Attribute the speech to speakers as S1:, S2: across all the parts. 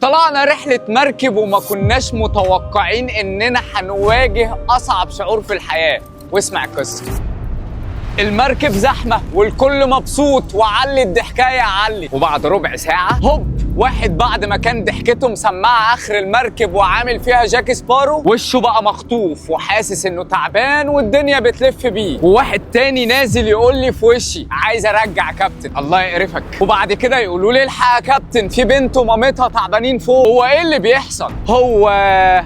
S1: طلعنا رحلة مركب وما كناش متوقعين اننا هنواجه اصعب شعور في الحياة. واسمع القصة. المركب زحمة والكل مبسوط وعلي الضحكاية علي، وبعد ربع ساعة هوب واحد بعد ما كان ضحكته مسمعة اخر المركب وعامل فيها جاك سبارو وشه بقى مخطوف وحاسس انه تعبان والدنيا بتلف بيه، وواحد تاني نازل يقول لي في وشي عايز ارجع كابتن، الله يقرفك. وبعد كده يقولوا لي الحق يا كابتن في بنت ومامتها تعبانين فوق. هو ايه اللي بيحصل؟ هو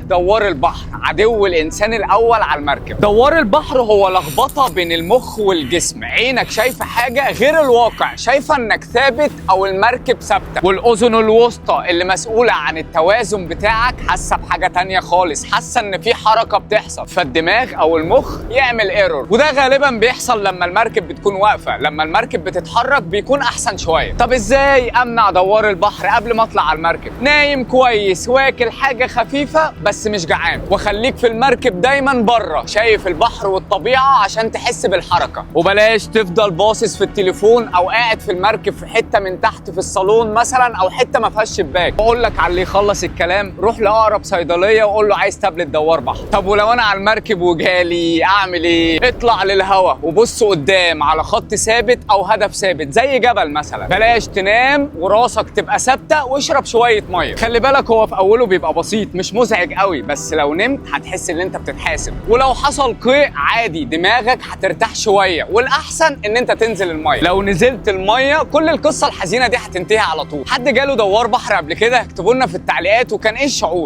S1: دوار البحر، عدو الانسان الاول على المركب. دوار البحر هو لخبطة بين المخ والجسم، عينك شايفه حاجة غير الواقع، شايفه انك ثابت او المركب ثابتة، والاذن الوسطى اللي مسؤولة عن التوازن بتاعك حاسه بحاجة تانية خالص، حاسه ان في حركة بتحصل، فالدماغ او المخ يعمل error. وده غالبا بيحصل لما المركب بتكون واقفة، لما المركب بتتحرك بيكون احسن شوية. طب ازاي امنع دوار البحر قبل ما اطلع على المركب؟ نايم كويس، واكل حاجة خفيفة بس مش جعان، وخليك في المركب دايما بره شايف البحر والطبيعة عشان تحس بالحركة، وبلاش تفضل باصص في التليفون او قاعد في المركب في حتة من تحت في الصالون مثلا او حتة ما فيهاش شباك. بقول لك على اللي يخلص الكلام، روح لاقرب صيدلية وقول له عايز تابلت دوار بحر. طب ولو انا على المركب وجالي اعمل ايه؟ اطلع للهوا وبص قدام على خط ثابت او هدف ثابت زي جبل مثلا، بلاش تنام وراسك تبقى ثابتة، واشرب شوية مية. خلي بالك هو في اوله بيبقى بسيط مش مزعج قوي، بس لو نمت هتحس ان انت بتتحاسب، ولو حصل قيء عادي دماغك هترتاح شوية، والاحسن ان انت تنزل المية. لو نزلت المية كل القصة الحزينة دي هتنتهي على طول. حد جاله دوار بحر قبل كده؟ اكتبوا لنا في التعليقات وكان ايه الشعور.